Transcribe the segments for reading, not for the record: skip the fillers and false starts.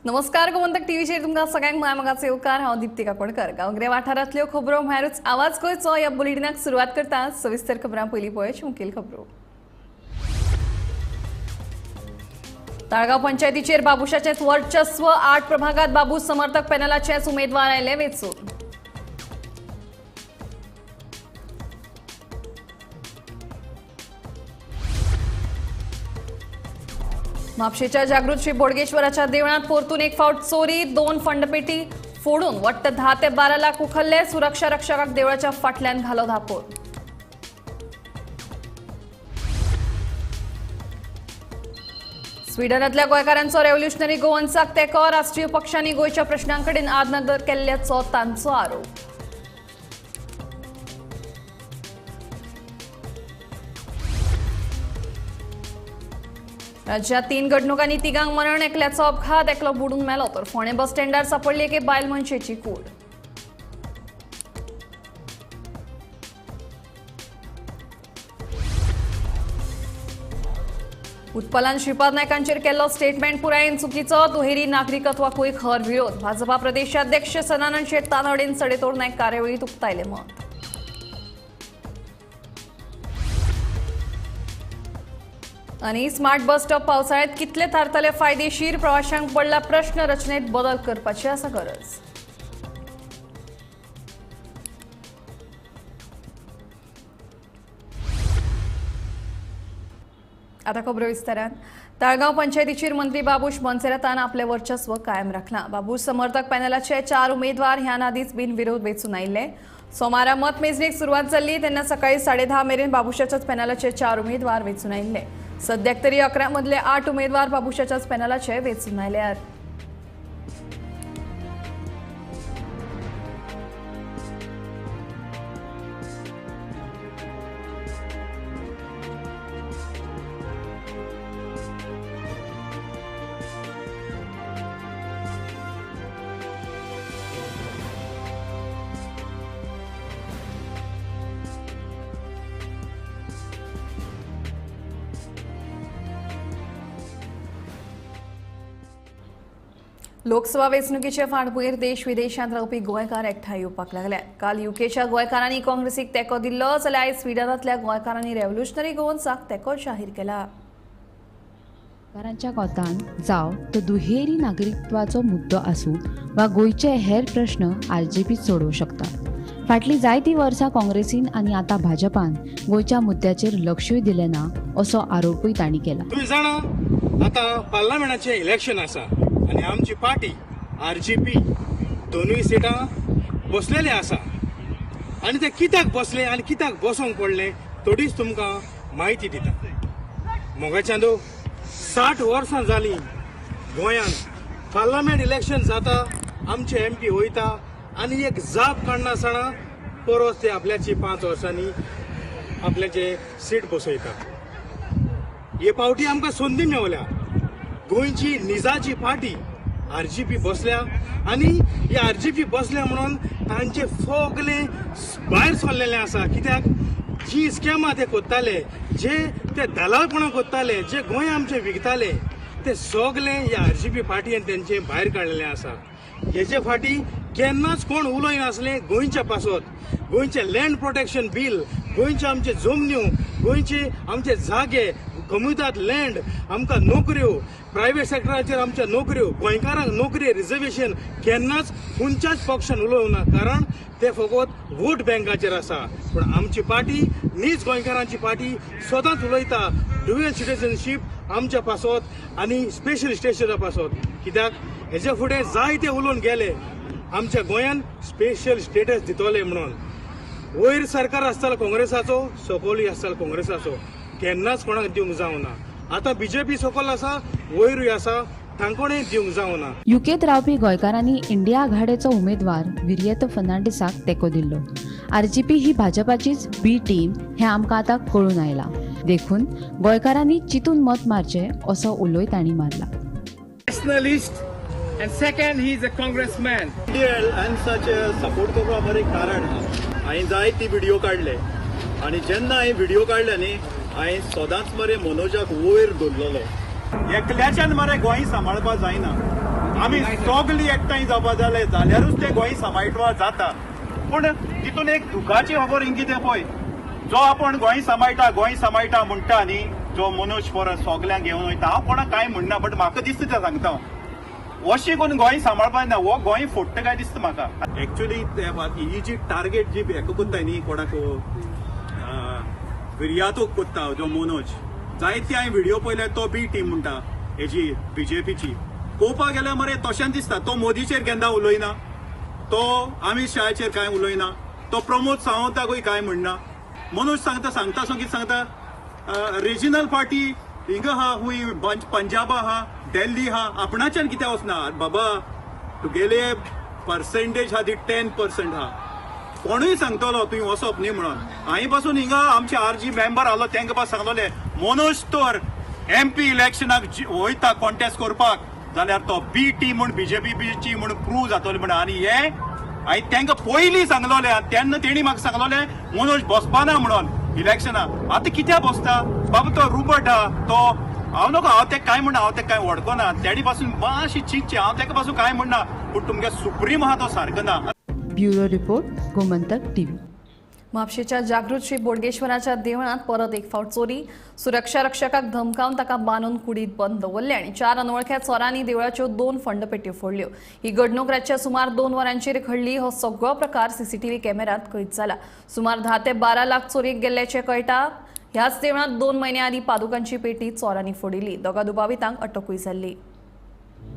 नमस्कार, गोमंतक टीव्हीचेर तुमकां सगळ्यांक माय मोगाचो येवकार. हांव दीप्ती काकोडकर. गांवगिऱ्या वाठारांतल्यो खबरो म्हळ्यारूच आवाज गोंयचो ह्या बुलेटिनाक सुरवात करता. सविस्तर खबरां पयलीं पळोवची मुखेल खबरो. ताळगांव पंचायतीचेर बाबुशाचेंच वर्चस्व. 8 प्रभागात बाबूश समर्थक पॅनलाचेच उमेदवार आयले वेंचून. म्हापशेच्या जागृत श्री बोडगेश्वराच्या देवळांत परतून एक फावट चोरी. 2 फंडपेटी फोडून वट्ट 10 ते 12 लाख उखल्ले. सुरक्षा रक्षकाक देवळाच्या फाटल्यान घालो धापोर. स्वीडनांतल्या गोंयकारांचो रेव्होल्युशनरी गोवन्साक तेंको. राष्ट्रीय पक्षांनी गोंयच्या प्रश्नांकडेन आडनदर केल्ल्याचो तांचो आरोप. राज्यात 3 घडणुकांनी 3 मरण, एकल्याचो अपघात, एकलो बुडून मेलो. तर फोंडें बस स्टँडार सापडली एके बायल मनशेची कूड. उत्पलान श्रीपाद नायकांचेर केल्लो स्टेटमेंट पुरायेन चुकीचो. दुहेरी नागरिकत्वाकूय खर विरोध. भाजपा प्रदेशाध्यक्ष सदानंद शेट तानवडेन सडेतोड नायक कार्यावळीत उक्तायलें मत. आनी स्मार्ट बस स्टॉप पावसाळ्यात कितले थारतले फायदेशीर? प्रवाशांक पडला प्रश्न. रचनेत बदल करपाची आसा गरज. आता खबरो विस्तारान. ताळगांव पंचायतीचेर मंत्री बाबूश मोन्सेरातान आपलें वर्चस्व कायम राखलां. बाबूश समर्थक पॅनलाचे 4 उमेदवार ह्यान आदींच बिनविरोध वेंचून आयिल्ले. सोमारा मतमेजणीक सुरवात जाल्ली तेन्ना सकाळी 10:30 मेरेन बाबूशाच्याच पॅनलाचे 4 उमेदवार वेंचून आयिल्ले. सद्याक तरी 11 मदले 8 उमेदवार बाबूशाच्याच पॅनलाचे वेंचून आयल्यात. लोकसभा वेंचणुकीचे फाटभूंयेर देश विदेशांत रावपी गोंयकार एकठांय येवपाक लागले. काल युकेच्या गोंयकारांनी काँग्रेसीक तेंको दिल्लो, जाल्यार आयज स्वीडनांतल्या गोंयकारांनी रेव्होल्युशनरी गोवन्साक तेंको जाहीर केला. गोंयकारांच्या कोतान जावं तो दुहेरी नागरिकत्वाचो मुद्दो आसूं वा गोंयचे हेर प्रश्न आरजीपी सोडोवं शकता. फाटलीं जायतीं वर्सां काँग्रेसीन आनी आतां भाजपान गोंयच्या मुद्द्याचेर लक्षूय दिलें ना असो आरोपूय तांणी केला. तुमी जाणा आतां पार्लमेंटाचें इलेक्शन आसा आनी आमची पार्टी आरजीपी 2 सिटां बसलेले आसा आनी ते कित्याक बसले आनी कित्याक बसोंक पडले थोडीच तुमकां म्हायती दिता. मोगाच्यान 60 वर्सां जालीं गोंयांत पार्लमेंट इलेक्शन जाता, आमचे एमपी वयता आनी एक जाप काडनासतना परत ते आपल्याची 5 वर्सांनी आपल्याचे सीट बसयता. हे फावटी आमकां संदी मेवल्या. गोंयची निजाची पार्टी आरजीपी बसल्या आनी ही आरजीपी बसल्या म्हणून तांचे सगळे भायर सरलेले आसा. कित्याक जी स्कॅमां ते करताले, जे ते दलालपणां करताले, जे गोंय आमचे विकताले ते सगळे ह्या आरजीपी पार्टीन तेंचे भायर काडलेले आसा. हेजे फाटी केन्नाच कोण उलयनासले गोंयच्या पासत. गोंयचें लँड प्रोटेक्शन बील, गोंयचे आमचे जमन्यो, गोंयचे आमचे जागे, कम्युनितात लँड, आमकां नोकऱ्यो, प्रायवेट सेक्टराचेर आमच्या नोकऱ्यो, गोंयकारांक नोकरी रिजर्वेशन केन्नाच खंयच्याच पक्षान उलोवना, कारण ते फकत वोट बँकाचेर आसा. पूण आमची पार्टी नीज गोंयकारांची पार्टी सदांच उलयता ड्युएल सिटीजनशीप आमच्या पासत आनी स्पेशल स्टेशना पासत. कित्याक हेजे फुडें जायते उलोवन गेले आमच्या गोंयान स्पेशल स्टेटस दितले म्हणून. वयर सरकार आसतालो काँग्रेसाचो, सकयलूय आसतालो काँग्रेसाचो, केन्नाच कोणाक दिवंक जावना. आतां बीजेपी सकयल आसा, वयरूय आसा, तांकोणें दिवंक जावना. युकेंत रावपी गोंयकारांनी इंडिया आघाडेचो उमेदवार विरियत फर्नांडीसाक तेंको दिल्लो. आरजीपी ही भाजपाचीच बी टीम हें आमकां आतां कळून आयलां. देखून गोंयकारांनी चिंतून मत मारचें असो उलोय तांणी मारला. Nationalist and second he is a congressman. अलायन्साचे support करपा बरें कारण हांवें जायती व्हिडिओ काडले आनी जेन्ना हांवें व्हिडिओ काडले न्ही, हांवें सदांच मरे मनोजाक वयर दवरलेलो. एकल्याच्यान मरे गोंय सांबाळपा जायना, आमी सगळीं एकठांय जावपा जाले जाल्यारूच ते गोंय सांबाळपा जाता. पूण तितून एक दुखाची खबर हिंग कितें पळय, जो आपूण गोंय सांबाळटा गोंय सांबाळटा म्हणटा न्ही, जो मनोज परब सगल्यांक घेवन वयता, हांव कोणाक कांय म्हणना बट म्हाका दिसता तें सांगता, अशें करून गोंय सांबाळपा ना, हो गोंय फोडटा काय दिसता म्हाका. एक्चुअली ही जी टार्गेट जी हेका कोत्ता न्ही, कोणाक विर्यातोक कोत्ता जो मनोज, जायते हांवें व्हिडिओ पळयले, तो बी टीम म्हणटा हेजी बीजेपीची. पळोवपाक गेल्यार मरे तशेंच दिसता, तो मोदीचेर केन्ना उलयना, तो अमित शहाचेर कांय उलयना, तो प्रमोद सावंताकूय कांय म्हणना. मनोज सांगता सांगता सो कितें सांगता, रिजनल पार्टी हिंगा आहा, हुंय पंजाबा आहा, दिल्ली आहा, आपणाच्यान कित्याक वचना बाबा, तुगेले पर्सेंटेज आहा ती 10% आहा. कोणूय सांगतलो तुवें वचप न्ही म्हणून. हांवें पासून हिंगा आमचे आरजी मेंबर आलो तांकां पासून सांगलोले, मनोज तर एमपी इलेक्शनाक वयता कॉन्टेस्ट करपाक जाल्यार तो बी टी म्हूण बीजेपीची म्हूण प्रूव जातलो म्हण. आनी हे हांवें तांकां पयलीं सांगलोले आनी तेन्ना तेणी म्हाका सांगलोले मनोज बसपाना म्हणून इलेक्शनाक. आतां कित्याक बसता बाबा, तो रुबट आहा, तो हांव नको, हांव तेका कांय म्हणना, हांव तेका कांय वळखना, तेणी पासून मातशी चिंतची, हांव तेका पासून कांय म्हणना, पूण तुमगे सुप्रीम आहा तो सारको ना. Bureau report, Gomantak TV. म्हापशेच्या जागृत श्री बोडगेश्वराच्या देवळांत परत एक फावट चोरी. सुरक्षा रक्षकाक धमकावन ताका बांदून कुडीत बंद दवरले आनी 4 अनवळख्या चोरांनी देवळाच्यो 2 फंडपेट्यो फोडल्यो. ही घडणूक रातच्या सुमार 2 वरांचेर घडली. हो सगळो प्रकार सीसीटीव्ही कॅमेऱ्यांत कैद जाला. सुमार 10 ते 12 लाख चोरयेक गेल्ल्याचें कळटा. ह्याच देवळांत 2 म्हयन्या आदीं पादुकांची पेटी चोरांनी फोडिल्ली. दोगा दुबावितांक अटकूय जाल्ली.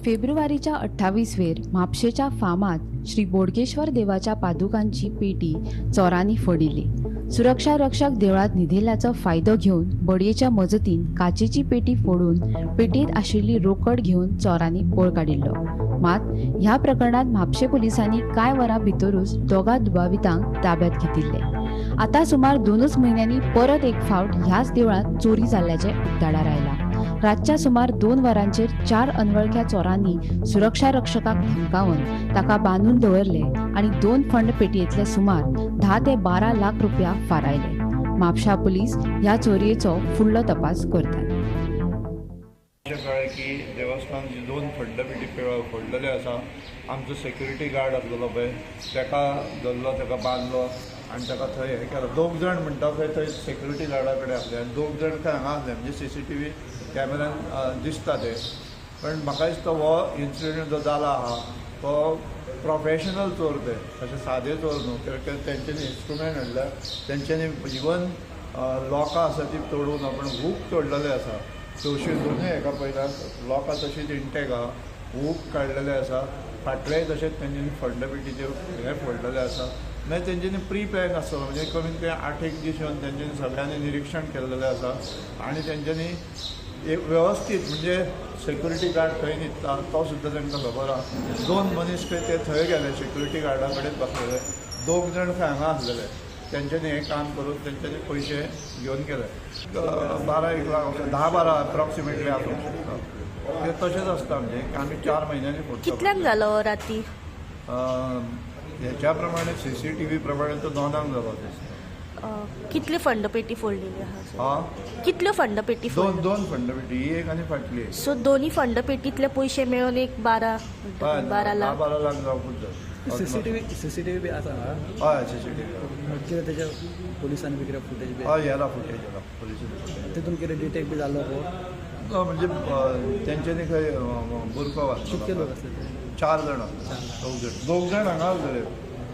फेब्रुवारीच्या 28 वेर म्हापशेच्या फामात श्री बोडगेश्वर देवाच्या पादुकांची पेटी चोरांनी फोडिल्ली. सुरक्षा रक्षक देवळांत न्हिदिल्ल्याचो फायदो घेवन बडयेच्या मजतीन काचेची पेटी फोडून पेटयेंत आशिल्ली रोकड घेवन चोरांनी पळ काडिल्लो. मात ह्या प्रकरणांत म्हापशे पुलिसांनी कांय वरां भितरूच दोगा दुबावितांक ताब्यात घेतिल्ले. आतां सुमार 2 म्हयन्यांनी परत एक फावट ह्याच देवळांत चोरी जाल्ल्याचें उक्ताडार आयलां. रातच्या सुमार 2 वरांचेर 4 अनवळख्या चोरांनी सुरक्षा रक्षकाक धमकावन ताका बांदून दवरले आनी 2 फंड पेटयेंतले सुमार 10 ते 12 लाख रुपया फारायले. म्हापशा पुलीस ह्या चोरयेचो फुडलो तपास करतात. कळ्ळें की देवस्थान जी 2 फंड पेटी फोडलेले आसा, आमचो सेक्युरिटी गार्ड आसलेलो पळय ताका धरलो, ताका बांदलो आनी ताका थंय हें केलो. 2 जाण म्हणटा खंय थंय सेक्युरिटी गार्डा कडेन आसले आनी 2 जाण खंय हांगा आसले, म्हणजे सीसीटीव्ही कॅमेऱ्यान दिसता ते. पण म्हाका दिसता हो इन्सिडंट जो जाला आहा तो प्रोफेशनल चोर ते, अशे सादे चोर न्हू. कित्याक तेंच्यांनी इन्स्ट्रुमेंट हाडल्या, तेंच्यांनी इवन लोकां आसा ती तोडून आपण हूक तोडलेले आसा. चवशी दोनूय हेका पळयता लोकां तशीच इंटेक आहा, हूक काडलेले आसा, फाटलेय तशेंच तेंच्यांनी फंड पेटीचे हें फोडलेले आसा. मागीर तेंच्यांनी प्री प्लॅन आसतलो, म्हणजे कमीत कमी 8-1 दीस येवन तेंच्यांनी सगळ्यांनी निरिक्षण केल्लेलें आसा आनी तेंच्यांनी एक वेवस्थीत म्हणजे सेक्युरिटी गार्ड खंय न्हिदता तो सुद्दां तांकां खबर आहा. 2 मनीस खंय ते थंय गेले सेक्युरिटी गार्डा कडेन बसलेले, 2 जाण खंय हांगा आसलेले. तेंच्यांनी हें काम करून तेंच्यांनी पयशे घेवन गेले. 12-1 लाख, 10-12 अप्रॉक्सिमेटली आसूंक शकता. ते तशेंच आसता, म्हणजे आमी 4 म्हयन्यांनी फोडटा. कितल्यांक जालो राती? ह्याच्या प्रमाणे सीसीटीव्ही प्रमाणे तो 2 जालो दिसता. कितल्यो फंड पेटी फोडलेली आहा? कितल्यो फंड पेटी? 2 फंड पेटी, ही एक आनी फाटली. सो दोन्ही फंड पेटीतले पयशे मेळून एक 12 लाख, 12 लाख जावपूच जाय. सीसीटीव्ही बी आसा? हय, सीसीटीव्ही. कितें तेच्या पोलिसांनी बी कितें फुटेज बी? हय, येला फुटेज, येला पोलिसांनी फुटेज. तितून कितें डिटेक्ट बी जालो हो? म्हणजे तेंच्यांनी खंय बुरखो घातलो. कितके लोक आसले ते? 4 जाण आसले, 2 जाण हांगा आसले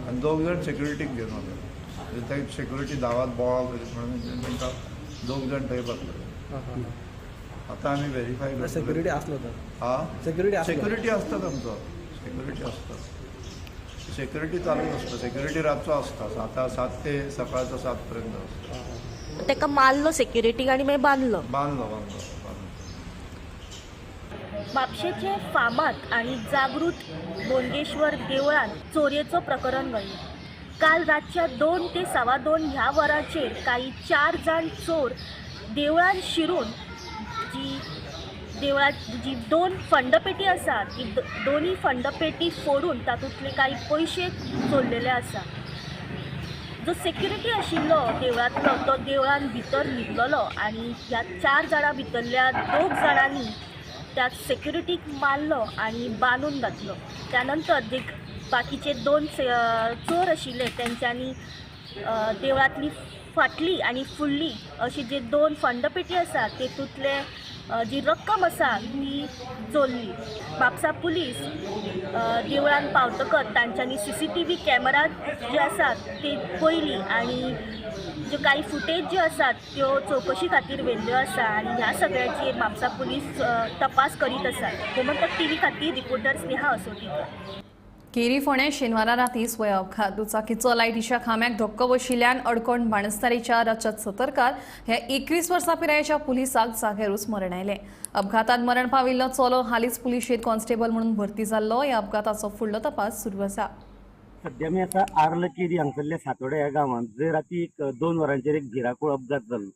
आनी 2 जाण सेक्युरिटीक घेवन वता. ते सेक्युरिटी धांवात बोवाळ करीत म्हणून तांकां 2 जाण थंय बसले. आतां आमी व्हेरीफाय करतले. सेक्युरिटी आसलो तर? हा, सेक्युरिटी सेक्युरिटी आसतात आमचो, सेक्युरिटी आसता, सेक्युरिटी चालूच आसता. सेक्युरिटी रातचो आसता 7 ते सकाळचो 7 पर्यंत आसता. ताका मारलो सेक्युरिटीक आनी मागीर बांदलो. बांदलो बांदलो. म्हापशेचे फामाद आनी जागृत बोडगेश्वर देवळांत चोरयेचो प्रकरण घडलें. काल रातच्या 2 ते 2:15 ह्या वरांचेर काही 4 जाण चोर देवळांत शिरून जी देवळांत जी 2 फंडपेटी आसा ती दोन्ही फंडपेटी फोडून तातूंतले काही पयशे चोरलेले आसा. जो सेक्युरिटी आशिल्लो देवळांतलो तो देवळान भितर न्हिदलेलो आनी ह्या 4 जाणां भितरल्या 2 जाणांनी त्या सेक्युरिटीक मारलो आनी बांदून घातलो. त्यानंतर जे बाकीचे 2 चोर आशिल्ले तेंच्यांनी देवळांतली फाटली आनी फुडली अशी जे 2 फंडपेटी आसा तेतूंतले जी रक्कम आसा ती चोरली. म्हापसा पुलीस देवळान पावतकच तांच्यांनी CCTV camera जे आसात ते पळयली आनी ज्यो कांय फुटेज ज्यो आसात त्यो चवकशी खातीर व्हेल्ल्यो आसा आनी ह्या सगळ्याचेर म्हापसा पुलीस तपास करीत आसात. गोमंतक टीव्ही खातीर रिपोर्टर स्नेहा असोटीकर. केरी फोंडें शेनवारा राती स्वय अपघात. दुचाकीचो लायटीच्या खांब्याक धक्को बशिल्ल्यान अडकोण बाणस्तारीच्या रचत सतरकार ह्या 21 वर्सां पिरायेच्या पुलिसाक जाग्यारूच मरण आयलें. अपघातांत मरण पाविल्लो चलो हालींच पुलिशेंत कॉन्स्टेबल म्हणून भरती जाल्लो. ह्या अपघाताचो फुडलो तपास सुरू आसा. सध्या मी आता आर्ल केरी हांगसरल्या सातोड्या ह्या गांवांत जंय राती एक 2 वरांचेर एक भिरांकूळ अपघात जालो.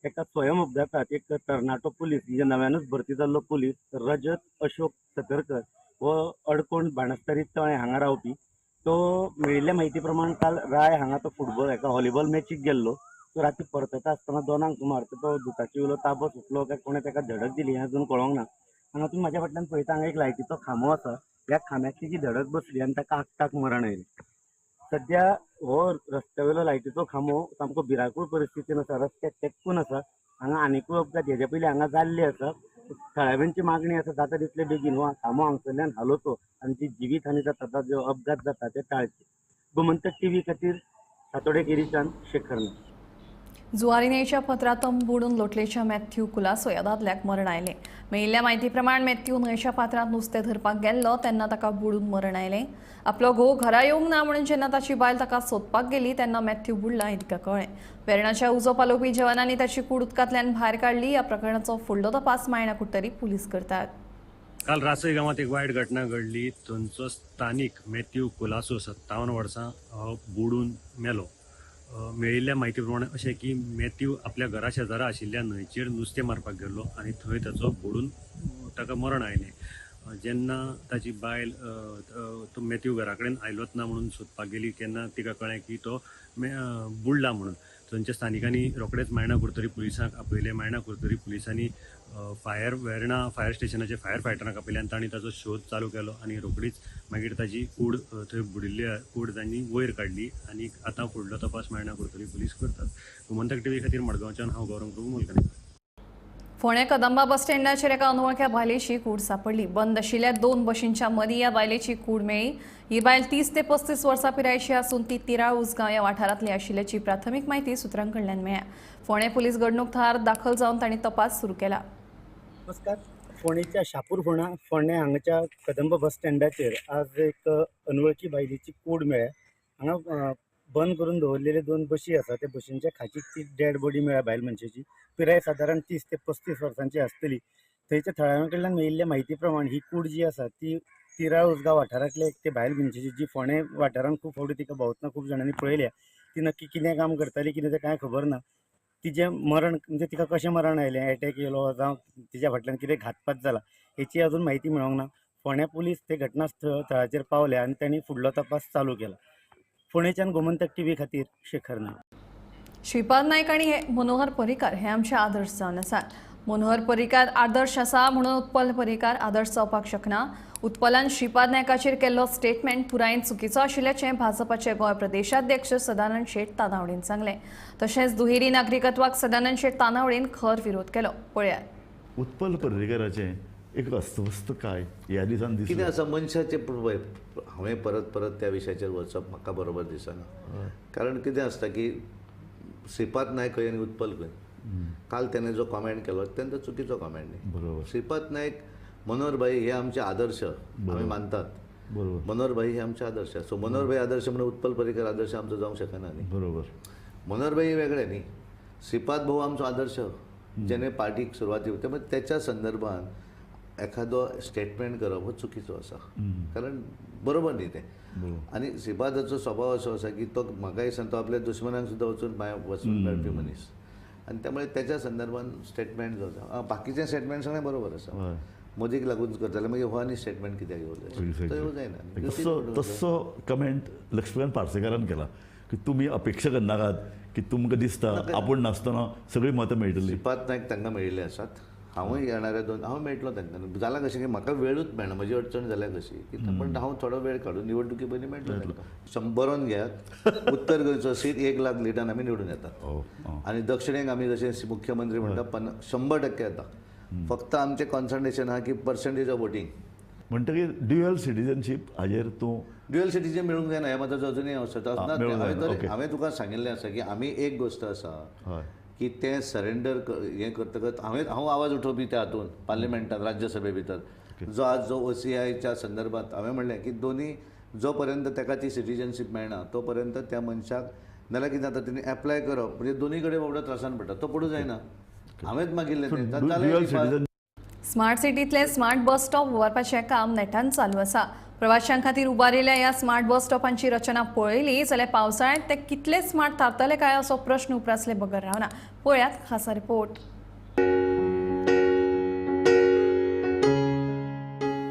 एका स्वयं अपघातात एक तरणाटो पुलीस म्हणजे नव्यानूच भरती जाल्लो पुलीस रजत अशोक सतरकर हो अडकोण बाणस्तारी तळें हांगा रावपी. तो मेळिल्ल्या म्हायती प्रमाण काल राय हांगा तो फुटबॉल एका व्हॉलीबॉल मॅचीक गेल्लो. तो राती परतता आसतना 2 सुमार तो दुचाकी वयलो ताबो सुटलो काय कोणें ताका धडक दिली हें अजून कळोंक ना. हांगा तुमी म्हाज्या फाटल्यान पळयता हांगा एक लायटीचो खांबो आसा. ह्या खांब्याक तिची धडक बसली आनी ताका आकटाक मरण आयलें. सध्या हो रस्त्या वयलो लायटीचो खांबो सामको भिरांकूळ परिस्थितीन आसा. रस्त्याक तेंकून आसा. हांगा आनिकूय अपघात हेज्या पयलीं हांगा जाल्ले आसा. थळाव्यांची मागणी आसा जाता तितले बेगीन हो खांबो हांगसरल्यान हालोवचो आनी जी जिवीत हानी जाता जो अपघात जाता ते टाळचे. गोमंतक टीव्ही खातीर सातोडे केरीच्यान शेखर नायक. जुवारी न्हंयेच्या पत्रांत बुडून लोटलेच्या मॅथ्यू कुलासो ह्या दादल्याक मरण आयलें. मेळिल्ल्या म्हायती प्रमाण मॅथ्यू न्हंयेच्या पात्रांत नुस्तें धरपाक गेल्लो तेन्ना ताका बुडून मरण आयलें. आपलो घोव घरा येवंक ना म्हणून जेन्ना ताची बायल ताका सोदपाक गेली तेन्ना मॅथ्यू बुडला हें तिका कळ्ळें. वेर्णाच्या उजो पालोवपी जवानांनी ताची कूड उदकांतल्यान भायर काडली. ह्या प्रकरणाचो फुडलो तपास मायणा कुडटरी पुलीस करतात. काल रासय गांवांत एक वायट घटना घडली. थंयचो स्थानीक मॅथ्यू कुलासो 57 वर्सां बुडून मेलो. मेळिल्ल्या म्हायती प्रमाणे अशें की मॅथ्यू आपल्या घरा शेजारा आशिल्ल्या न्हंयचेर नुस्तें मारपाक गेल्लो आनी थंय ताचो बुडून ताका मरण आयलें. जेन्ना ताची बायल तो मॅथ्यू घरा कडेन आयलोच ना म्हणून सोदपाक गेली तेन्ना तिका कळ्ळें की तो बुडला म्हणून. थंयच्या स्थानिकांनी रोखडेच मायणा कुडतरी पुलिसांक आपयले. मायणा कुडतरी पुलिसांनी वेर्णा फायर स्टेशनाचे फायर फायटरांक आपयले आनी तांणी ताचो शोध चालू केलो आनी रोखडीच मागीर ताची कूड थंय बुडिल्ली कूड तांणी वयर काडली आनी आतां फुडलो तपास मायणा कुडतरी पुलीस करतात. गोमंतक टीव्ही खातीर मडगांवच्यान हांव गौरव प्रभू मुलकनी. फोंडें कदंबा बस स्टँडाचेर एका अनवळख्या बायलेची कूड सापडली. बंद आशिल्ल्या 2 बशींच्या मदीं ह्या बायलेची कूड मेळ्ळी. ही बायल 30 ते 35 वर्सां पिरायेची आसून ती तिराळ उसगांव ह्या वाठारांतली आशिल्ल्याची प्राथमीक म्हायती सुत्रां कडल्यान मेळ्ळ्या. फोंडें पुलीस घडणूक थळार दाखल जावन तांणी तपास सुरू केला. नमस्कार. फोंडेच्या शापूर फोंडें हांगाच्या कदंबा बस स्टँडाचेर आज एक अनवळखी बायलेची कूड मेळ्ळ्या. हांगा बंद करून दवरलेले 2 बशी आसा. त्या बशींच्या खाचीक ती डेड बॉडी मेळ्ळ्या बायल मनशेची. पिराय सादारण 30 ते 35 वर्सांची आसतली. थंयच्या थळाव्यां कडल्यान मेळिल्ल्या म्हायती प्रमाण ही कूड जी आसा ती तिराळ उसगांव वाठारांतले एक ते बायल मनशेची जी फोंडें वाठारांत खूब फावटी तिका भोंवतना खूब जाणांनी पळयल्या. ती नक्की कितें काम करताली कितें तें कांय खबर ना. तिजें मरण म्हणजे तिका कशें मरण आयलें, एटॅक येयलो जावं तिच्या फाटल्यान कितें घातपात जाला हेची अजून म्हायती मेळोंक ना. फोंडें पुलीस ते घटना थळाचेर पावले आनी तांणी फुडलो तपास चालू केला. फोंडेच्यान गोमंतक टीव्ही खातीर शेखर नायक. श्रीपाद नायक आनी हे मनोहर पर्रीकार हे आमचे आदर्श जावन आसात. मनोहर पर्रीकार आदर्श आसा म्हणून उत्पल पर्रीकार आदर्श जावपाक शकना. उत्पलान श्रीपाद नायकाचेर केल्लो स्टेटमेंट पुरायेन चुकीचो आशिल्ल्याचें भाजपाचे गोंय प्रदेशाध्यक्ष सदानंद शेट तानावडेन सांगलें. तशेंच दुहेरी नागरिकत्वाक सदानंद शेट तानावडेन खर विरोध केलो. पळयात. उत्पल पर्रीकाराचें एक अस्वस्थ काय ह्या दिसान दिसलें. कितें आसा मनशाचें हांवें परत परत त्या विशयाचेर वचप म्हाका बरोबर दिसना. कारण कितें आसता की श्रीपाद नायक खंय आनी उत्पल खंय. काल त्याने जो कॉमेंट केलो अत्यंत चुकीचो कॉमेंट न्ही. बरोबर. श्रीपाद नायक मनोहर भाई हे आमचे आदर्श आमी मानतात. बरोबर. मनोहर भाई हे आमचे आदर्श. सो मनोहर भाई आदर्श म्हणून उत्पल पर्रीकर आदर्श आमचो जावंक शकना न्ही. बरोबर. मनोहर भाई वेगळे न्ही, श्रीपाद भाऊ आमचो आदर्श जेणे पार्टीक सुरवाती त्यामुळे त्याच्या संदर्भात एखादो स्टेटमेंट करप हो चुकीचो आसा, कारण बरोबर न्ही तें. आनी श्रीपादाचो स्वभाव असो आसा की तो म्हाका दिसना तो आपल्या दुश्मनांक सुद्दां वचून पांय वचून मेळपी मनीस, आनी त्यामुळे त्याच्या संदर्भात स्टेटमेंट जो आसा बाकीचे स्टेटमेंट सगळें बरोबर आसा. मोदीक लागून करताले मागीर हो आनी स्टेटमेंट कित्याक येवं तो येवं जायना. तसो कमेंट लक्ष्मीकांत पार्सेकारान केला की तुमी अपेक्षा करनाकात की तुमकां दिसता आपूण नासतना सगळीं मतां मेळटली. श्रीपाद नायक तांकां मेळिल्ले आसात, हांवूय येणाऱ्या दोन हांव मेळटलो तांकां. जालां कशें की म्हाका वेळूच मेळना, म्हजी अडचण जाल्या कशी की, पण हांव थोडो वेळ काडून निवडणुकी पयलीं मेळटलो तांकां. बरोवन घेयात, उत्तर गोंयचो सीट 1 लाख लिटान आमी निवडून येतात आनी दक्षिणेक आमी जशें मुख्यमंत्री म्हणटा 100% येता. फक्त आमचें कॉन्सन्ट्रेशन आहा की पर्संटेज ऑफ वोटींग. म्हणटकीर ड्युअल सिटीजनशीप हाजेर तूं ड्युअल सिटीजन मेळूंक जायना हें मात अजुनूय आसा. हांवें तुका सांगिल्लें आसा की आमी एक गोश्ट आसा की तें सरेंडर हें करतकच हांव आवाज उठोवपी त्या हातून पार्लिमेंटान राज्यसभे भितर जो आज जो OCIच्या संदर्भात हांवें म्हणलें की दोनी जो पर्यंत ताका ती सिटीजनशीप मेळना तो पर्यंत त्या मनशाक नाल्यार कितें जाता तेणी एप्लाय करप म्हणजे दोनी कडेन बाबडो त्रासान पडटा, तो पडूं जायना. हांवेंच मागिल्लें तें. स्मार्ट सिटींतले स्मार्ट बस स्टॉप उबारपाचें काम नेटान चालू आसा. प्रवाशां खातीर उबारिल्ल्या ह्या स्मार्ट बस स्टॉपांची रचना पळयली जाल्यार पावसाळ्यांत ते कितले स्मार्ट थारतले काय असो प्रश्न उप्रासले बगर रावना. पळयात खासा रिपोर्ट.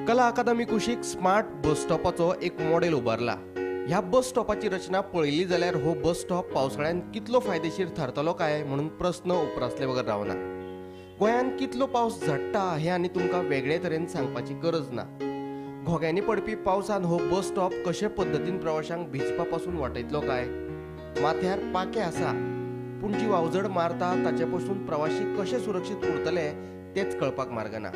कला अकादमी कुशीक स्मार्ट बस स्टॉपाचो एक मॉडेल उबारला. ह्या बस स्टॉपाची रचना पळयली जाल्यार हो बस स्टॉप पावसाळ्यांत कितलो फायदेशीर थारतलो काय म्हणून प्रस्न उप्रासले बगर रावना. गोंयांत कितलो पावस झडटा हें आनी तुमकां वेगळे तरेन सांगपाची गरज ना. घोग्यांनी पडपी पावसान हो बस स्टॉप कशे पद्दतीन प्रवाशांक भिजपा पासून वाटयतलो काय? माथ्यार पाखें आसा पूण जी वावझड मारता ताचे पसून प्रवाशी कशे सुरक्षीत उरतले तेच कळपाक मार्ग ना.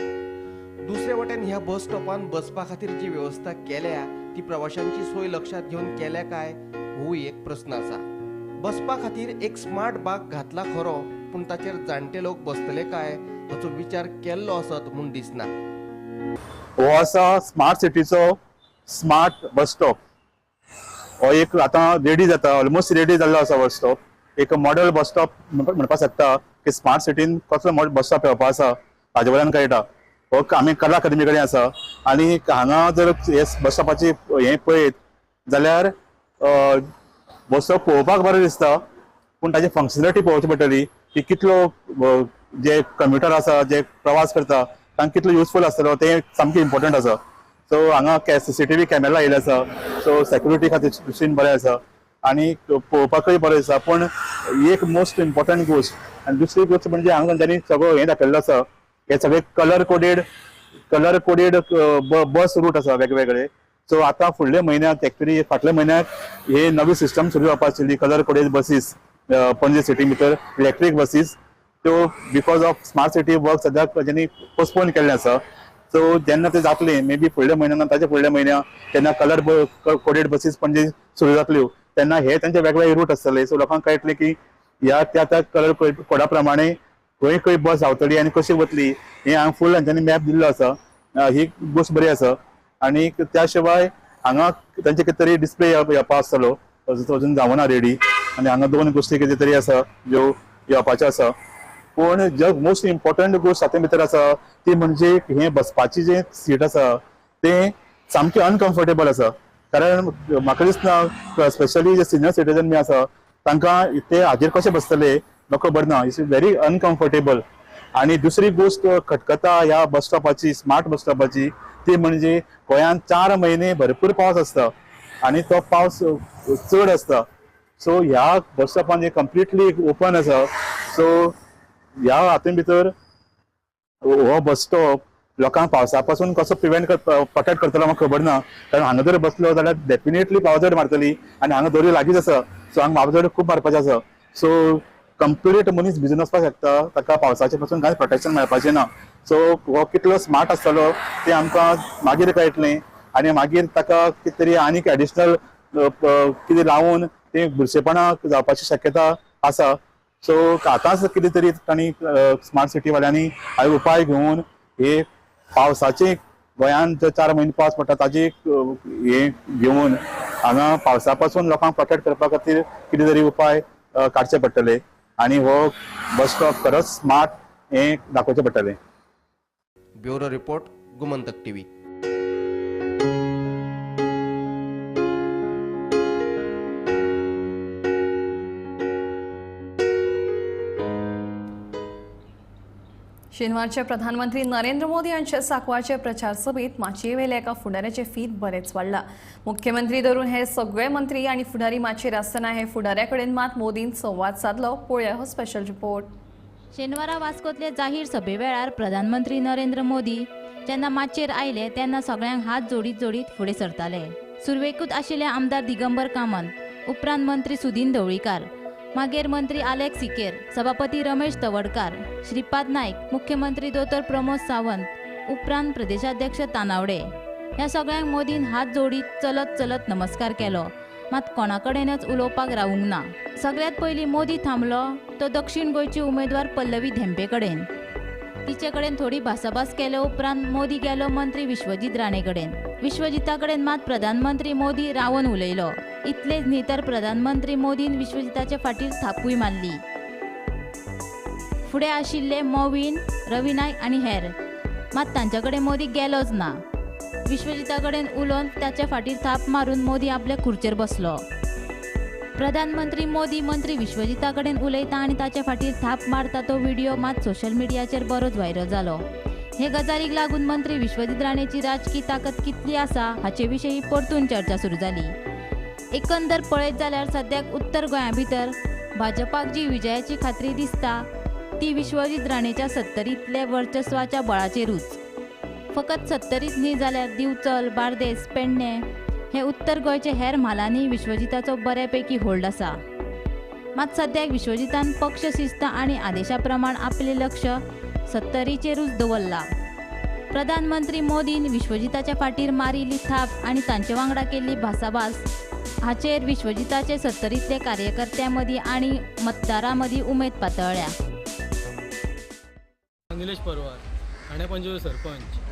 दुसरे वटेन ह्या बस स्टॉपान बसपा खातीर जी वेवस्था केल्या ती प्रवाशांची सोय लक्षात घेवन केल्या काय होय एक प्रस्न आसा. बसपा खातीर एक स्मार्ट बाग घातला खरो पूण ताचेर जाणटे लोक बसतले काय हाचो विचार केल्लो आसत म्हूण दिसना. हो आसा स्मार्ट सिटीचो स्मार्ट बस स्टॉप. हो एक आतां रेडी जाता, ऑलमोस्ट रेडी जाल्लो आसा बस स्टॉप. एक मॉडल बस स्टॉप म्हणपाक शकता की स्मार्ट सिटीन कसलो बस स्टॉप येवपा आसा हाजे वयल्यान कळटा. हो आमी कला अकादमी कडेन आसा आनी हांगा जर हे बस स्टॉपाची हें पळयत जाल्यार बस स्टॉप पळोवपाक बरें दिसता पूण ताची फंक्शनलिटी पळोवची पडटली की कितलो जे कम्युटर आसा जे प्रवास करता तांकां कितलो युजफूल आसतलो तें सामकें इम्पॉर्टंट आसा. सो हांगा CCTV camera आयिल्ले आसा, सो सेक्युरिटी खातीर दृश्टीन बरें आसा आनी पळोवपाकूय बरें आसा. पूण एक मोस्ट इम्पॉर्टंट गोश्ट आनी दुसरी गोश्ट म्हणजे हांगा तांच्यांनी सगळो हें दाखयल्लो आसा, हे सगळे कलर कोडेड बस रूट आसा वेगवेगळे. सो आतां फुडल्या म्हयन्याक एक्चुअली फाटल्या म्हयन्याक हे नवी सिस्टम सुरू जावपा आशिल्ली कलर कोडेड बसीस पणजे सिटी भितर इलेक्ट्रीक बसीस, त्यो because of smart city work सद्याक तांच्यांनी पोस्टपोन केल्लें आसा. सो जेन्ना ते जातले मे बी फुडल्या म्हयन्यान ताच्या फुडल्या म्हयन्या तेन्ना कलर कोडेड बसीस पणजे सुरू जातल्यो तेन्ना हे तांचे वेगवेगळे रूट आसतले. सो लोकांक कळटलें की ह्या त्या त्या कलर कोडा प्रमाणे खंय खंय बस धांवतली आनी कशी वतली हें हांगा फूल तांच्यांनी मॅप दिल्लो आसा. ही गोश्ट बरी आसा आनी त्या शिवाय हांगा तांचे कितें तरी डिस्प्ले येवपा आसतलो अजून जावना रेडी आनी हांगा दोन गोश्टी कितें तरी आसा ज्यो येवपाच्यो आसा. पूण जग मोस्ट इम्पॉर्टंट गोश्ट हातूंत भितर आसा ती म्हणजे हें बसपाची जें सीट आसा तें सामकें अनकम्फर्टेबल आसा. कारण म्हाका दिसना स्पेशली जे सिनियर सिटीजन बी आसा तांकां ते हाजेर कशें बसतले म्हाका खबर ना. It's very uncomfortable. आनी दुसरी गोश्ट खटकता ह्या बस स्टॉपाची स्मार्ट बस स्टॉपाची ती म्हणजे गोंयांत 4 म्हयने भरपूर पावस आसता आनी तो पावस चड आसता. सो ह्या बस स्टॉपान हे कंप्लिटली ओपन आसा. सो ह्या हातूंत भितर हो बस स्टॉप लोकांक पावसा पासून कसो प्रिवेंट प्रोटेक्ट करतलो म्हाका खबर ना. कारण हांगा जर बसलो जाल्यार डेफिनेटली पावजड मारतली आनी हांगा दर्यो लागींच आसा. सो हांगा पावजड खूब मारपाचें आसा. सो कंप्लीट मनीस भिजून वचपाक शकता, ताका पावसाचे पासून कांय प्रोटेक्शन मेळपाचें ना. सो हो कितलो स्मार्ट आसतलो तें आमकां मागीर कळटलें आनी मागीर ताका कितें तरी आनीक एडिशनल कितें लावन तें बुरशेपणां जावपाची शक्यता आसा. सो आतांच कितें तरी तांणी स्मार्ट सिटीवाल्यांनी उपाय घेवन हे पावसाचे गोंयांत जे 4 म्हयने पावस पडटा ताजे हे घेवन हांगा पावसा पासून लोकांक प्रोटेक्ट करपा खातीर कितें तरी उपाय काडचे पडटले आनी हो बस स्टॉप खरोच स्मार्ट हें दाखोवचें पडटलें. Bureau report, Gomantak TV. शेनवारचे प्रधानमंत्री नरेंद्र मोदी यांच्या सांकवाळचे प्रचार सभेत माचयेवेल्या एका फुडाऱ्याचे फीत बरेच वाडला. मुख्यमंत्री धरून हे सगळे मंत्री आनी फुडारी माचयेर आसतना हे फुडाऱ्या कडेन मात मोदीन संवाद सादलो. पळोवया हो स्पेशल रिपोर्ट. शेनवारा वास्कोतले जाहीर सभे वेळार प्रधानमंत्री नरेंद्र मोदी जेन्ना माचयेर आयले तेन्ना सगळ्यांक हात जोडीत जोडीत फुडें सरताले. सुरवेकूच आशिल्ले आमदार दिगंबर कामत, उपरांत मंत्री सुदीन ढवळीकार, मागीर मंत्री आलेक्स सिकेर, सभापती रमेश तवडकार, श्रीपाद नायक, मुख्यमंत्री दोतोर प्रमोद सावंत, उपरांत प्रदेशाध्यक्ष तानावडे. ह्या सगळ्यांक मोदीन हात जोडीत चलत चलत नमस्कार केलो, मात कोणाकडेनच उलोवपाक रावूंक ना. सगळ्यांत पयलीं मोदी थांबलो तो दक्षिण गोंयची उमेदवार पल्लवी धेंपे कडेन. तिचे कडेन थोडी भासाभास केले उपरांत मोदी गेलो मंत्री विश्वजीत राणे कडेन. विश्वजिता कडेन मात प्रधानमंत्री मोदी रावन उलयलो. इतलेच न्ही तर प्रधानमंत्री मोदीन विश्वजिताचे फाटीर थापूय मारली. फुडें आशिल्ले मोविन, रवी नायक आनी हेर, मात तांचे कडेन मोदी गेलोच ना. विश्वजिता कडेन उलोवन ताच्या फाटीर थाप मारून मोदी आपले खुर्चेर बसलो. प्रधानमंत्री मोदी मंत्री विश्वजिता कडेन उलयता आनी ताच्या फाटीर थाप मारता तो व्हिडिओ मात सोशल मिडियाचेर बरोच व्हायरल जालो. हे गजालीक लागून मंत्री विश्वजीत राणेची राजकी ताकद कितली आसा हाचे विशीं परतून चर्चा सुरू जाली. एकंदर पळयत जाल्यार सद्याक उत्तर गोंया भितर भाजपाक जी विजयाची खात्री दिसता ती विश्वजीत राणेच्या सत्तरींतले वर्चस्वाच्या बळाचेरूच. फकत सत्तरीच न्ही जाल्यार दिवचल, बार्देस, पेडणे हे उत्तर गोंयचे हेर म्हालांनी विश्वजिताचो बऱ्यापैकी होल्ड आसा. मात सद्याक विश्वजितान पक्ष शिस्त आनी आदेशा प्रमाण आपलें लक्ष सत्तरीचेरूच दवरलां. प्रधानमंत्री मोदीन विश्वजिताच्या फाटीर मारिल्ली थाप आनी तांचे वांगडा केल्ली भासाभास हाचेर विश्वजिताचे सत्तरींतले कार्यकर्त्यां मदीं आनी मतदारां मदीं उमेद पातळ्ळ्या. निलेश परवार, ठाणे पंचायत सरपंच.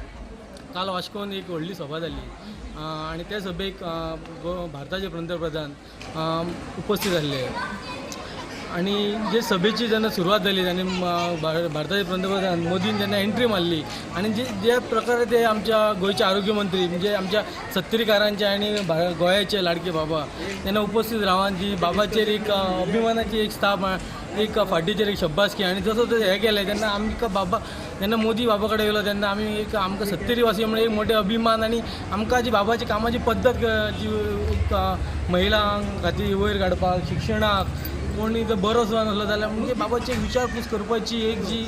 काल वास्कोन एक व्हडली सभा जाली आनी त्या सभेक भारताचे पंतप्रधान उपस्थित आसले आनी जे सभेची जेन्ना सुरवात जाली आनी भारताचे पंतप्रधान मोदीन जेन्ना एंट्री मारली आनी जे ज्या प्रकारे ते आमच्या गोंयचे आरोग्य मंत्री म्हणजे आमच्या सत्तरीकारांचे आनी गोंयाचे लाडके बाबा तेन्ना उपस्थित रावन जी बाबाचेर एक अभिमानाची एक स्थाप, एक फाटीचेर एक शब्बासकी आनी जसो ते हें केलें तेन्ना आमकां बाबा जेन्ना मोदी बाबा कडेन गेलो तेन्ना आमी एक आमकां सत्तरी वासी म्हणून एक मोठे अभिमान आनी आमकां जी बाबाची कामाची पद्दत जी महिलां खातीर वयर काडपाक, शिक्षणाक कोणी जर बरो सुद्दां नासलो जाल्यार म्हणजे बाबाची एक विचारपूस करपाची एक जी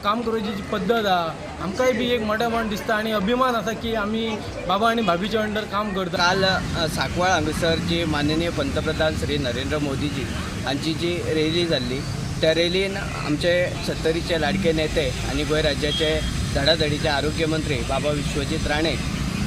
काम करपाची जी पद्दत आहा आमकांय बी एक मोठेपण दिसता आनी अभिमान आसा की आमी बाबा आनी भाभीच्या अंडर काम करता. काल सांकवाळ हांगासर जी माननीय पंतप्रधान श्री नरेंद्र मोदीजी हांची जी रॅली जाल्ली त्या रॅलीन आमचे सत्तरीचे लाडके नेते आनी गोंय राज्याचे धडाधडीचे आरोग्य मंत्री बाबा विश्वजीत राणे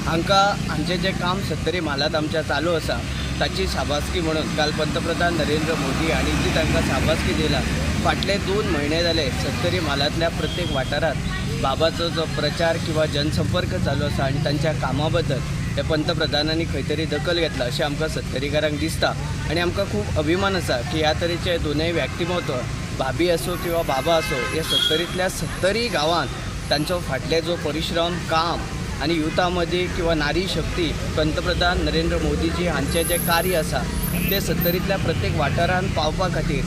हांकां हांचें जें काम सत्तरी म्हालांत आमच्या चालू आसा ताची शाबासकी म्हणून काल पंतप्रधान नरेंद्र मोदी हांणी जी तांकां शाबासकी दिला. फाटले 2 म्हयने जाले सत्तरी म्हालांतल्या प्रत्येक वाठारांत बाबाचो जो प्रचार किंवा जनसंपर्क चालू आसा आनी तांच्या कामा बद्दल हे पंतप्रधानांनी खंय तरी दखल घेतला अशें आमकां सत्तरीकारांक दिसता आनी आमकां खूब अभिमान आसा की ह्या तरेचे दोनूय व्यक्तिमत्व भाभी आसूं किंवा बाबा आसूं हे सत्तरींतल्या सत्तरी गांवांत तांचो फाटले जो परिश्रम काम आनी युथा मदीं किंवा नारी शक्ती पंतप्रधान नरेंद्र मोदीजी हांचें जें कार्य आसा तें सत्तरींतल्या प्रत्येक वाठारांत पावपा खातीर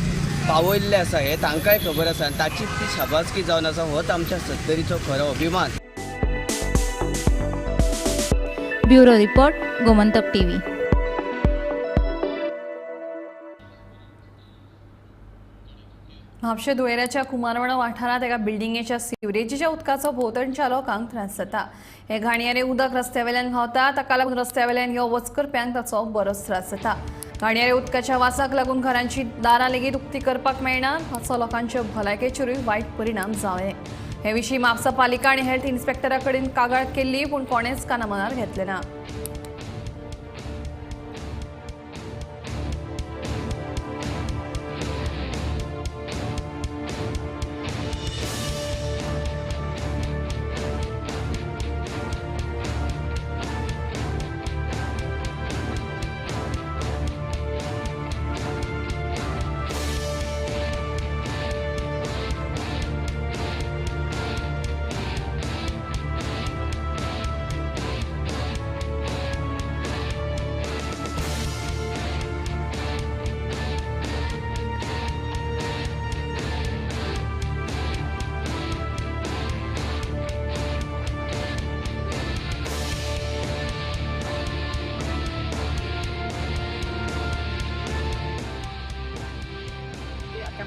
पावयल्लें आसा हें तांकांय खबर आसा आनी ताची ती शाबासकी जावन आसा होच आमच्या सत्तरीचो खरो अभिमान. Bureau report, Gomantak TV. म्हापशें दुयेराच्या कुमारवणा वाठारांत एका बिल्डिंगेच्या सिवरेजीच्या उदकाचो भोंवतणच्या लोकांक त्रास जाता. हे घाणयारे उदक रस्त्या वयल्यान व्हांवता, ताका लागून रस्त्या वयल्यान यो वच करप्यांक ताचो बरोच त्रास जाता. घाणयारे उदकाच्या वासाक लागून घरांची दारां लेगीत उक्ती करपाक मेळना, हाचो लोकांचे भलायकेचेरूय वायट परिणाम जावं. हे विशीं म्हापसा पालिका आनी हेल्थ इन्स्पेक्टरा कडेन कागाळ केल्ली, पूण कोणेच कानामनार घेतलें ना.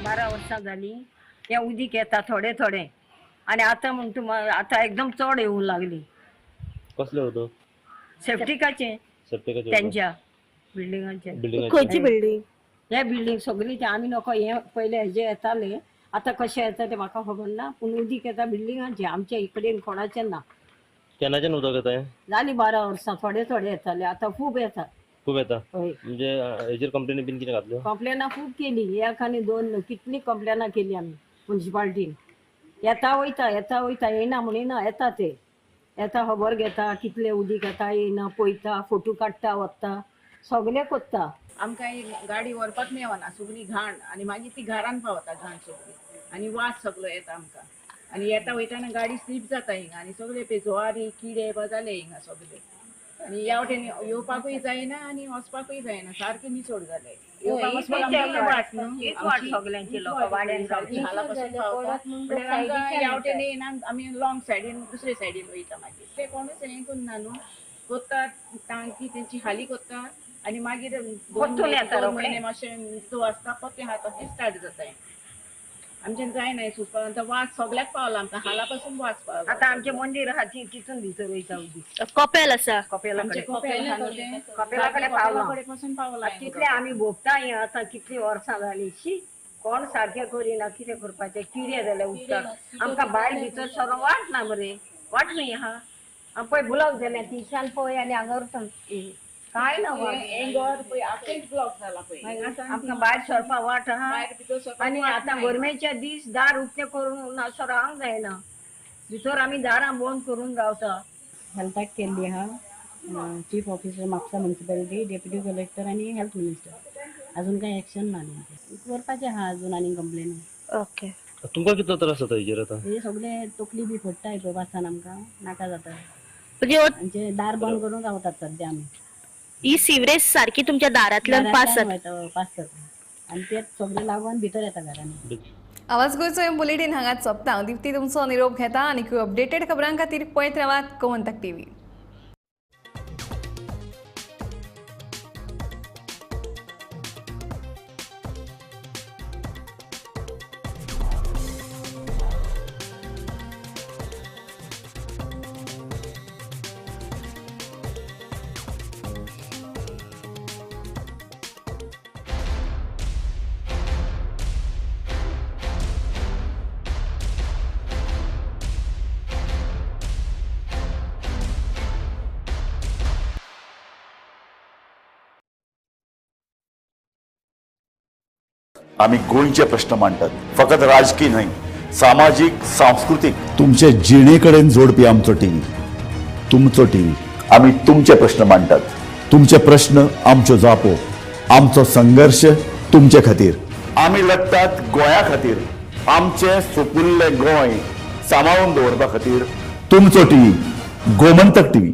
12 वर्सां जालीं हें उदीक येता थोडें थोडें आनी आतां म्हणटा आतां एकदम चड येवंक लागली. कसलें उदक? सेफ्टिकाचें, सेफ्टिकाचें तेंच्या बिल्डिंगाचें. खंयची बिल्डींग? हे बिल्डींग सगळी ते आमी नको हे पयले हेजे येताले, आतां कशें येता तें म्हाका खबर ना, पूण उदीक येता बिल्डिंगाचें, आमच्या इकडेन कोणाचें ना. केन्नाच्यान उदक येता हें? जाली 12 वर्सां, थोडे थोडे येताले, आतां खूब येता. खूब येता. हय. म्हणजे हेजेर कंप्लेनी बीन कितें घातल्यो? कंप्लेनां खूब केली, एक आनी दोन न्हू, कितली कंप्लेनां केली आमी मुन्सिपाल्टीन. येता वयता, येता वयता, येयना म्हणिना, येता ते, येता खबर घेता कितले उदीक येता येयना, पळयता, फोटो काडटा, वता, सगलें कोत्ता. आमकां ही गाडी व्हरपाक मेळना, सगळी घाण आनी मागीर ती घरान पावता घाण सगळी आनी वास सगळो येता आमकां. आनी येता वयताना गाडी स्लीप जाता हिंगा आनी सगळे पे ज्वारी किडे जाले हिंगा सगळे. आनी ह्या वटेन येवपाकूय जायना आनी वचपाकूय जायना, सारकें निचोड जालें. येवपाक वचपाक आमकां वाट न्हू, हीच वाट सगल्यांची, लोकां वाड्यान रावची. हाला पासून पावता म्हणल्यार आमकां ह्या वटेन येयना, आमी लॉंग सायडीन दुसरे सायडीन वयता. मागीर ते कोणूच हें करना न्हू, कोत्ता टांकी तेंची खाली कोत्ता आनी मागीर 2 म्हयने मातशें तो आसता परतें हात स्टार्ट जाता. आमच्यान जायना सुचपाक, आतां वास सगल्याक पावला आमकां, हाला पासून वास पावला. आतां आमचें मंदीर आहा ती तितून भितर वयता उदीक. कपेल आसा, कपेला कडेन पावला. कितले आमी भोगता हें आतां, कितलीं वर्सां जालीं, शी कोण सारकें करिना, कितें करपाचें, कितें जालें उदकाक आमकां भायर भितर सरो वाट ना मरे, वाट न्हय आहा. पळय बुलाव जालें थिंगच्यान पळय आनी हांगा काय ना आमकां भायर सरपाक वाट आहा. आनी आतां गरमेच्या दीस दार उक्तें करून सरांक जायना, भितर आमी दारां बंद करून रावता. हेल्थाक केल्ली आहा, chief officer Mapusa municipality, deputy collector आनी हेल्थ मिनिस्टर. अजून कांय एक्शन ना तेंचें, करपाचें आहा अजून आनी कंप्लेन. ओके, तुमकां कितलो त्रास जाता हेजेर आतां? हे सगळे तकली बी फोडटाय पळय वासान, आमकां नाका जाता. आमचें दार बंद करून रावतात सद्या आमी. ही सिवरेज सारकी तुमच्या दारांतल्यान पास जाता? पास जाता आनी ते सगळे लागून भितर येता घरांनी. आवाज गोंयचो बुलेटीन हांगाच सोंपता. दीप्ती तुमचो निरोप घेता आनी अपडेटेड खबरां खातीर पळयत रावात गोमंतक टीव्ही. आमी गोंयचे प्रश्न मांडटात, फकत राजकीय न्हय, सामाजीक, सांस्कृतीक, तुमचे जिणे कडेन जोडपी आमचो टीव्ही, तुमचो टीव्ही. आमी तुमचे प्रश्न मांडटात, तुमचे प्रश्न आमच्यो जापो, आमचो संघर्श तुमचे खातीर. आमी लढटात गोंया खातीर, आमचें सुपुल्लें गोंय सांबाळून दवरपा खातीर. तुमचो टीव्ही, गोमंतक टीव्ही.